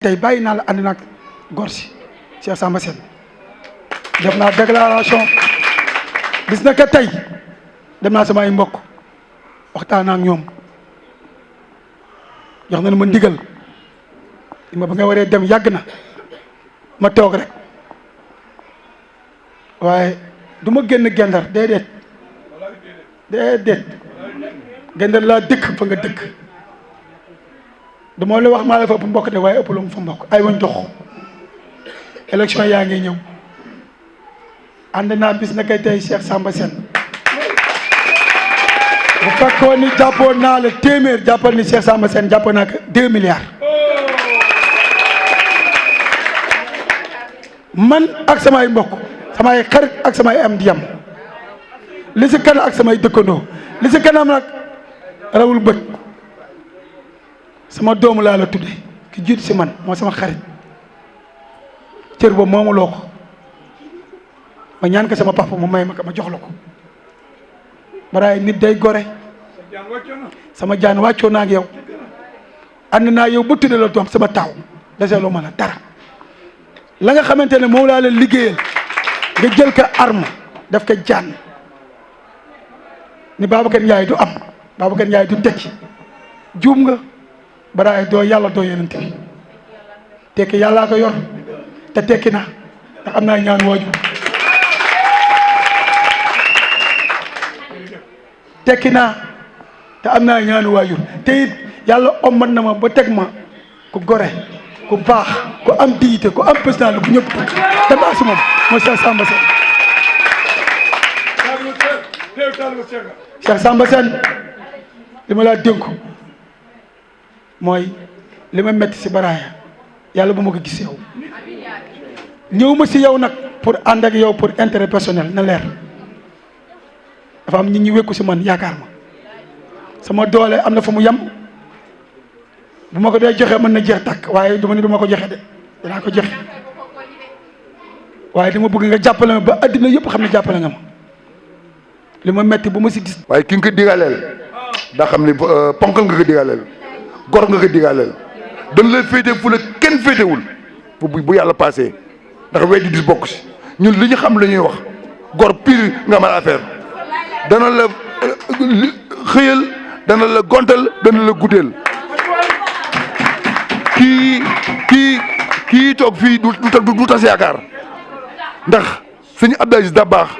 tey bàyyi naa la ànd nag góor si Cheikh Samba Sène def naa déclaration bis na ka tey dem naa samay mbokk waxtaan ak ñoom jox na ma ndigal ma ba nga waree dem yàgg na ma toog rek waaye du ma génn gendar déedéet gendar laa dëkk fa nga dëkk dama la wax maa la fa ëpp mbokk de waaye ëpp lu mu fa mbokk ay wañ dox élection yaa ngi ñëw ànd naa bis na kay tey Cheikh Samba Sène bu fekkoon ni jàppoon naa la téeméer jàppal ni Cheikh Samba Sène jàppoon naa ko 2 milliards man ak samay mbokk samay xarit ak samay am di yam li si kanam ak samay dëkkandoo li si kanam nag rawul bët sama doomu laa la tudde ki jiitu si man moo sama xarit cër boobu moomu loo ko ma ñaan ko sama papa mu may ma ko ma jox la ko baraay nit day gore sama jaan wàccoo naa ak yow ànd naa yow ba tudde la doom sama taaw deseeloo ma la dara la nga xamante ne moom laa la liggéeyal nga jël ko arme daf ko jaan ni Babacar Ndiaye du am Babacar Ndiaye du tekki juum nga baraay doo yàlla doo yonent bi tekki yàllaa ko yor te tekki na ndax am naa ñaan waajur tekki naa te am naa ñaanu waajur te it yàlla ommat na ma ba teg ma ku gore ku baax ku am dignité ku am personnalité bu ñëpp te baax si moom mooy Cheikh Samba Sène Cheikh Samba Sène li ma laa dénku mooy li ma metti si baraaya yàlla bu ma ko gis yow ñëw ma si yow nag pour ànd ak yow pour intérêt personnel na leer dafa am nit ñi wékku si man yaakaar ma sama doole am na fu mu yem bu ma ko dee joxe mën na jeex tàkk waaye duma ni du ma ko joxe de danaa ko joxe waaye dama bëgg nga jàppale ma ba addina yëpp xam ne jàppale nga ma li ma metti bu ma si gis. waaye ki nga ko digaleel daa xam ne ponkal nga ko digaleel gor nga ko digaleel dañ la féete fu la kenn féetewul bu yàlla passé ndax weddi di bokk si ñun li ñu xam la ñuy wax gor pire nga amal affaire dana la xëyal dana la gontal dana la guddeel kii toog fii du tas yaakaar ndax sëñ Abdou Aziz Dabakh